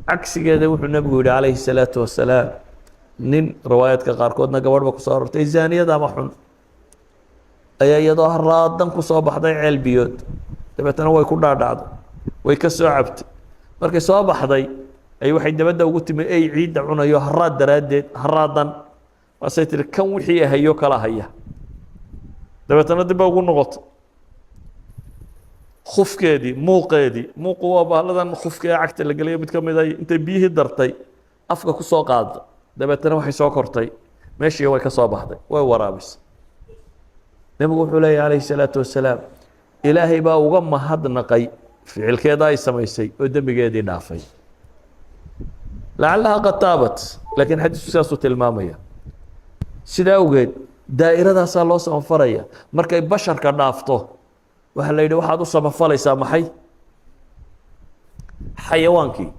Cagsigeeda wuxuu Nebigu yihi calayhi الsalaatu wasalaam, nin riwaayaadka qaarkoodna gabadhba kusoo arortay, zaaniyad ama xun ayaa iyadoo haraadan kusoo baxday ceel biyood. Dabeetana way ku dhaadhacday, way ka soo cabtay. Markay soo baxday ay waxay dabadda ugu timi ey ciidda cunayo haraad daraaddeed haraadan. Waasay tiri, "Kan wixii hayo kala haya." Dabeetana dib ba ugu noqotay. Khufkeedii, muuqeedii, muuqu waa bahladan khufka ee cagta la geliyo mid ka mid a, intay biyihii dartay afka ku soo qaada. Dabeetana waxay soo kortay meeshii, way ka soo baxday, way waraabisay. Nebigu wuxuu leeyahy calayhi salaatu wasalaam, Ilaahay baa uga mahadnaqay ficilkeeda ay samaysay oo dembigeedii dhaafay. Lacallaha qad taabat, laakiin xadiisku sidaasuu tilmaamaya. Sidaa awgeed daa'iradaasaa loo samafalaya. Markay basharka dhaafto, waxaa la yidhi waxaad u samafalaysaa maxay? Xayawaankii.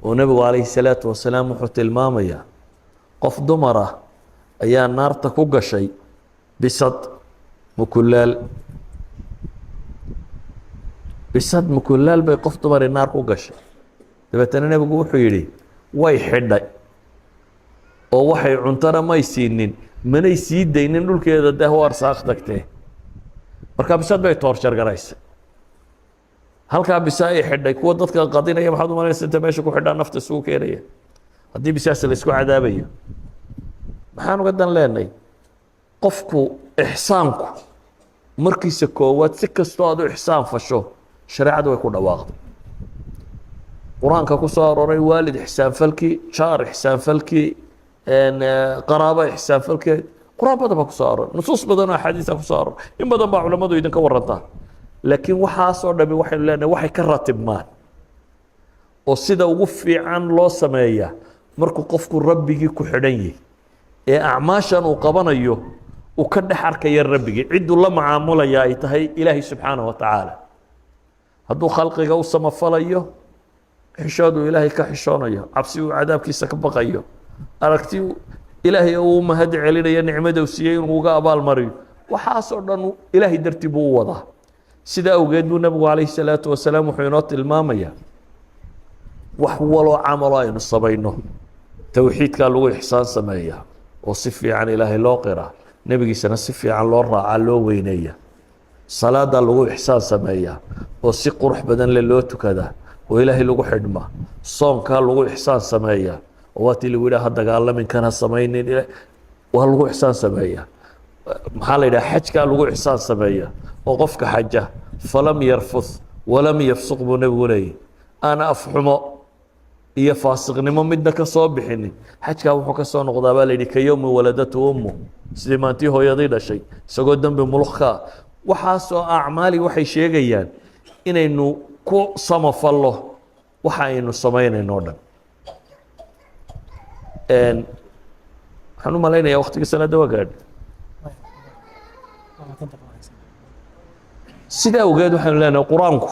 Oo Nebigu calayhi salaatu wasalaam wuxuu tilmaamayaa qof dumar ah ayaa naarta ku gashay bisad mukulaal. Bisad mukulaal bay qof dumari naar ku gashay. Dabeetana Nebigu wuxuu yidhi way xidhay oo waxay cuntona may siinin, manay sii daynin dhulkeeda dee u arsaaq tagtee. Markaa bisad bay torture garaysay halkaa bisa ay xidhay. Kuwa dadka qadinaya maxaad umalanaysa inta meesha ku xidhaa nafta isugu keenaya haddii bisaas la isku cadaabayo? Maxaan uga dan leenay? Qofku ixsaanku markiisa koowaad, si kastoo aad u ixsaan fasho, shareecadu way ku dhawaaqday. Qur-aanka ku soo arooray waalid ixsaanfalkii, jaar ixsaanfalkii, qaraabo ixsaanfalkeed, qur-aan badan baa kusoo aroray, nusuus badan oo axaadiisa kusoo aroray, in badan baa culamadu idinka warantaa. Laakiin waxaasoo dhami waxaynu leenahay waxay ka ratibmaan oo sida ugu fiican loo sameeyaa markuu qofku Rabbigii ku xidhan yahay ee acmaashan uu qabanayo uu ka dhex arkaya Rabbigii, cidduu la macaamulaya ay tahay Ilaahay subxaanaه wa tacaala. Hadduu khalqiga u samafalayo, xishood uu Ilaahay ka xishoonayo, cabsi uu cadaabkiisa ka baqayo, aragti Ilaahay uu mahad celinayo nicmada uu siiyey inuu uga abaalmariyo, waxaasoo dhan Ilaahay dartii buu u wadaa. Sida awgeed buu Nebigu calayhi salaatu wasalaam wuxuu inoo tilmaamayaa wax waloo camalo aynu samayno towxiidkaa lagu ixsaan sameeyaa oo si fiican Ilaahay loo qiraa, Nebigiisana si fiican loo raacaa, loo weyneeya. Salaadaa lagu ixsaan sameeyaa oo si qurux badan le loo tukadaa oo Ilaahay lagu xidhmaa. Soonkaa lagu ixsaan sameeyaa oo waatii lagu yidhaha ha dagaalamin, kan ha samaynin, waa lagu ixsaan sameeyaa. Maxaa la yidhaha? Xajkaa lagu ixsaan sameeyaa oo qofka xaja falam yarfuth walam yafsuq buu Nebigu leeyahy, aan afxumo iyo faasiqnimo midna ka soo bixinin, xajkaa wuxuu ka soo noqdaa baa la yidhi ka yowmi waladatu ummu, sidii maantii hooyadii dhashay, isagoo dembi muluq ka ah. Waxaasoo acmaali waxay sheegayaan inaynu ku samafallo waxa aynu samaynayno o dhan. Waxaan u malaynayaa waktigii salaadda waa gaadh. Sida awgeed waxaynu leenahay Qur-aanku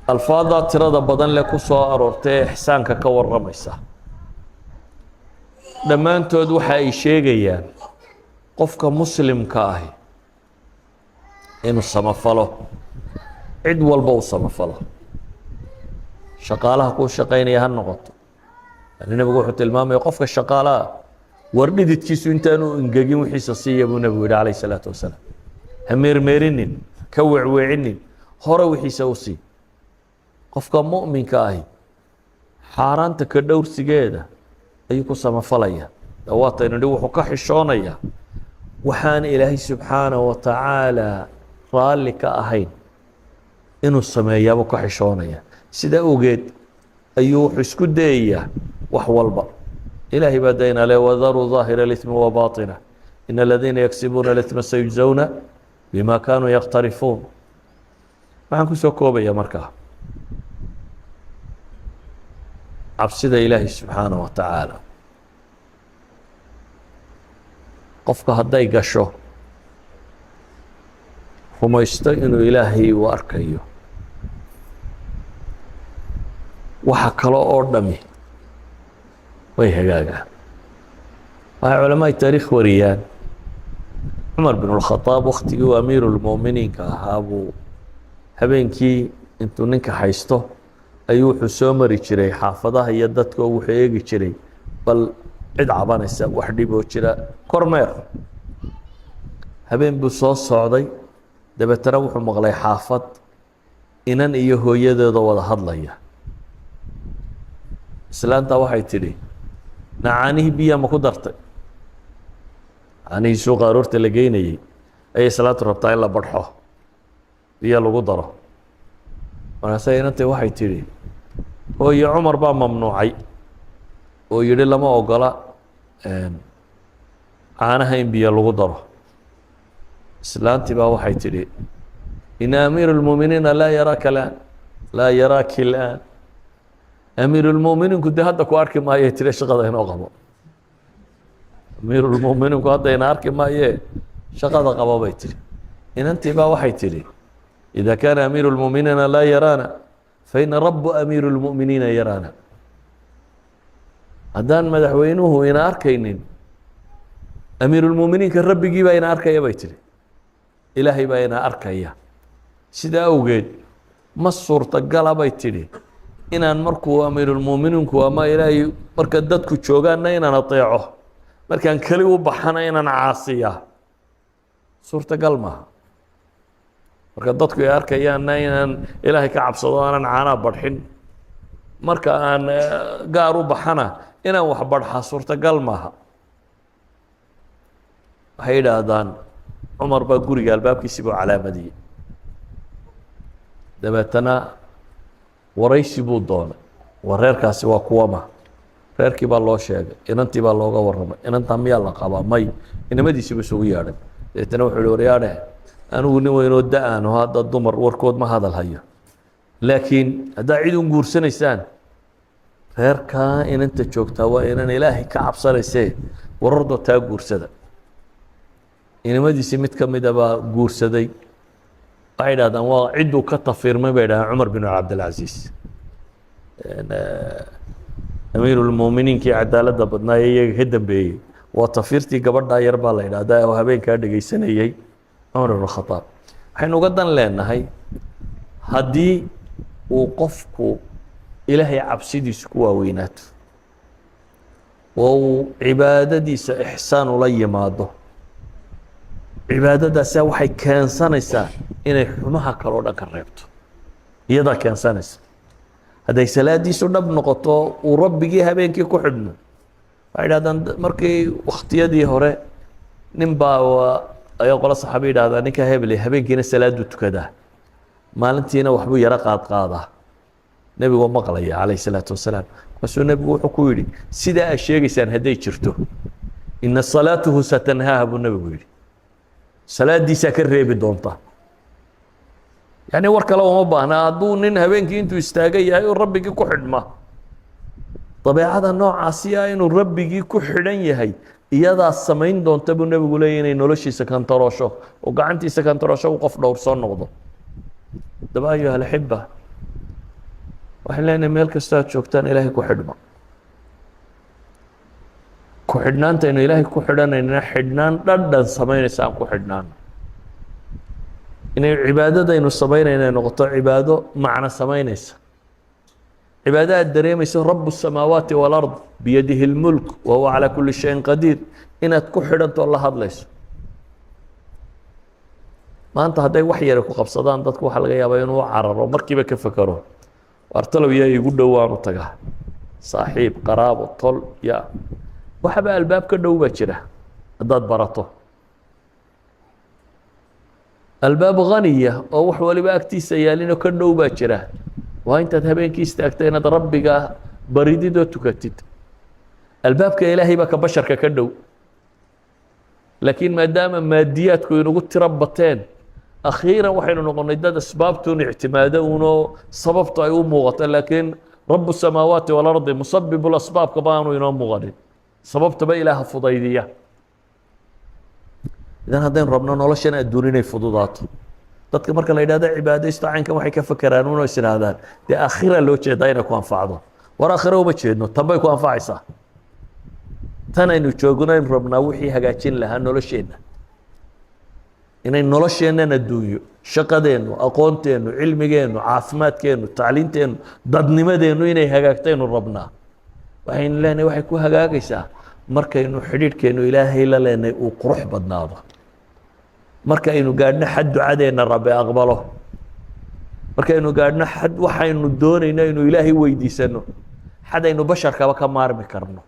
alfaada tirada badan leh ku soo aroortay ee ixsaanka ka warramaysa dhammaantood waxa ay sheegayaan qofka muslimka ahi inuu samafalo, cid walba uu samafalo. Shaqaalaha kuu shaqaynaya ha noqoto. Yani Nebigu wuxuu tilmaamaya qofka shaqaalaha war dhididkiisu intaanu ingegin wixiisa siiya buu Nebigu yihi calayh isalaatu wasalaam. Ha meermeerinin, ka wecweecinin, hore wixiisa u sii. Qofka mu'minka ahi xaaraanta ka dhowrsigeeda ayuu ku samafalaya. Waataynu nidhi wuxuu ka xishoonaya waxaan Ilaahay subxaanaه wa tacaala raalli ka ahayn inuu sameeyaabuu ka xishoonaya. Sida awgeed ayuu wuxuu isku dayayaa wax walba. Ilaahay baa dayna le wadaruu ظaahir اlإثmi وbaطinah in aladiina yaksibuuna اlإثma sayujزawna bima kanuu yaqtarifuun. Waxaan kusoo koobaya markaa cabsida Ilaahay subxaanaه wa tacaala qofka hadday gasho, rumaysto inuu Ilaahay u arkayo, waxa kale oo dhami way hagaagaan. Waxay culamaai taariikh wariyaan Cumar bin اlkhadaab waktigii uu amiiru lmu'miniinka ahaa buu habeenkii intuu ninka haysto Ayuu wuxuu soo mari jiray xaafadaha iyo dadka oo wuxuu eegi jiray bal cid cabanaysa, wax dhiboo jira, kormeer. Habeen buu soo socday, dabeetana wuxuu maqlay xaafad inan iyo hooyadeeda wada hadlaya. Islaanta waxay tidhi, "Na caanihii biyaa ma ku dartay?" Caanihii suuqa aroorta la geynayey ayay islaantu rabtaa in la barxo, biyo lagu daro. Markaase inantii waxay tidhi, "Hooye, Cumar baa mamnuucay oo yidhi lama ogola caanaha in biyo lagu daro." Islaantii baa waxay tidhi, "إن أمير المؤمنين لا يراك الآن، لا يراك الآن." Amiirulmuminiinku dee hadda ku arki maaye, tiri, shaqada inoo qabo. Amiirulmuminiinku hadda ina arki maaye, shaqada qabo, bay tihi. Inantii baa waxay tidhi, "إذا كان أمير المؤمنين لا يرانا فإن رب أمير المؤمنين يرانا." Haddaan madaxweynuhu ina arkaynin, amiirulmuminiinka rabbigii baa ina arkaya, bay tihi. Ilaahay baa ina arkaya. Sidaa awgeed ma suurtagala, bay tidhi, inaan markuu amiirulmuminiinku ama Ilaahay marka dadku joogaanna inaan ateeco, markaan keli u baxana inaan caasiya suurtagal maaha. Marka dadku ay arkayaanna inaan Ilaahay ka cabsado, aanan caanaa barxin, marka aan gaar u baxana inaan wax barxa suurtagal maaha. Waxay yidhaahdaan Cumar baa guriga albaabkiisii buu calaamadiyey. Dabeetana waraysi buu doonay, war reerkaasi waa kuwama? Reerkii baa loo sheegay, inantii baa looga warramay. Inantaa miyaa la qabaa? May. Inamadiisiibu isugu yeadhay. Dabeetana wuxuu yihi, "Waryaadhe, anigu nin weynoo da-aan oo hadda dumar warkood ma hadal hayo, laakiin haddaa cid un guursanaysaan, reerkaa inanta joogtaa waa inan Ilaahay ka cabsanaysee, warardoo taa guursada." Inamadiisii mid ka mida baa guursaday. Waxay idhahdaan waa cidduu ka tafiirmay, bay dhahdaan, Cumar bin Cabdilcasiis, amiirulmuuminiinkii cadaaladda badnaa ee iyaga ka dambeeyey. Waa tafiirtii gabadhaa yar baa la idhahdaa oo habeenkaa dhegeysanayey Cumar ibn Khadaab. Waxaynu uga dan leenahay, haddii uu qofku Ilaahay cabsidiisu ku waaweynaato oo uu cibaadadiisa ixsaan ula yimaado, cibaadadaasa waxay keensanaysaa inay xumaha kaloo dhan ka reebto. Iyadaa keensanaysa. Hadday salaadiisu dhab noqoto, uu rabbigii habeenkii ku xidhmo. Waxay idhahdaan markii wakhtiyadii hore nin baa ayaa qolo saxaabi yidhahdaa, ninka hebele habeenkiina salaaduu tukadaa, maalintiina waxbuu yaro qaadqaadaa. Nebigoo maqlaya calayh salaatu wasalaam. Markaasuu nebigu wuxuu ku yidhi, "Sidaa aad sheegaysaan hadday jirto, إن صلاته ستنهاه," buu nebigu yidhi, "salaadiisaa ka reebi doonta." Yani war kale uma baahna. Hadduu nin habeenkii intuu istaagan yahay oo rabbigii ku xidhma, dabeecada noocaasi ah inuu rabbigii ku xidhan yahay, iyadaa samayn doonta, buu nebigu leeyay, inay noloshiisa kantaroosho oo gacantiisa kantaroosho, uu qof dhowr soo noqdo. Daba أيها الأحبة, waxaan leenahay meel kastoo aad joogtaan Ilaahay ku xidhma. Ku xidhnaantaynu Ilaahay ku xidhanaynana xidhnaan dhadhan samaynaysa aan ku xidhnaano, inay cibaadadaynu samaynayna noqoto cibaado macno samaynaysa, cibaado aad dareemayso رب السماوات والأرض بيده الملك وهو على كل شيء قدير inaad ku xidhantoo la hadlayso. Maanta hadday wax yara ku qabsadaan dadku, waxaa laga yaabaa inuu cararo, markiiba ka fekero, "Waartalow yaa igu dhow waanu tagaa? Saaxiib, qaraabo, tol?" Ya waxaba albaab ka dhow baa jira haddaad barato, albaab haniya oo wax waliba agtiisa yaalinoo ka dhow baa jira. Waa intaad habeenkii istaagta inaad rabbiga baridid oo tukatid. Albaabka Ilaahay baa ka basharka ka dhow, laakiin maadaama maadiyaadku inugu tiro bateen, akhiiran waxaynu noqonnay dad asbaabtuun ictimaado unoo sababtu ay u muuqato, laakiin رب السماوات والأرض مسبب الأسباب ka baanu inoo muuqanin, sababtaba Ilaaha fudaydiya. Idan haddaynu rabno noloshan adduun inay fududaato, dadka marka la yidhahdo cibaadaysto caynkan, waxay ka fakeraan unoo is idhaahdaan dee aakhira loo jeedaa inay ku anfacdo. War aakhira uma jeedno, tan bay ku anfacaysaa. Tan aynu joogno aynu rabnaa wixii hagaajin lahaa nolosheenna. Inay nolosheennan adduunyo, shaqadeennu, aqoonteennu, cilmigeennu, caafimaadkeennu, tacliinteennu, dadnimadeennu inay hagaagtaynu rabnaa. Waxaynu leenahay waxay ku hagaagaysaa markaynu xidhiidhkeennu Ilaahay la leenahay uu qurux badnaado, markaynu gaadhno xad ducadeenna Rabbi aqbalo, markaynu gaadhno xad waxaynu doonayno aynu Ilaahay weydiisano, xad aynu basharkaba ka maarmi karno.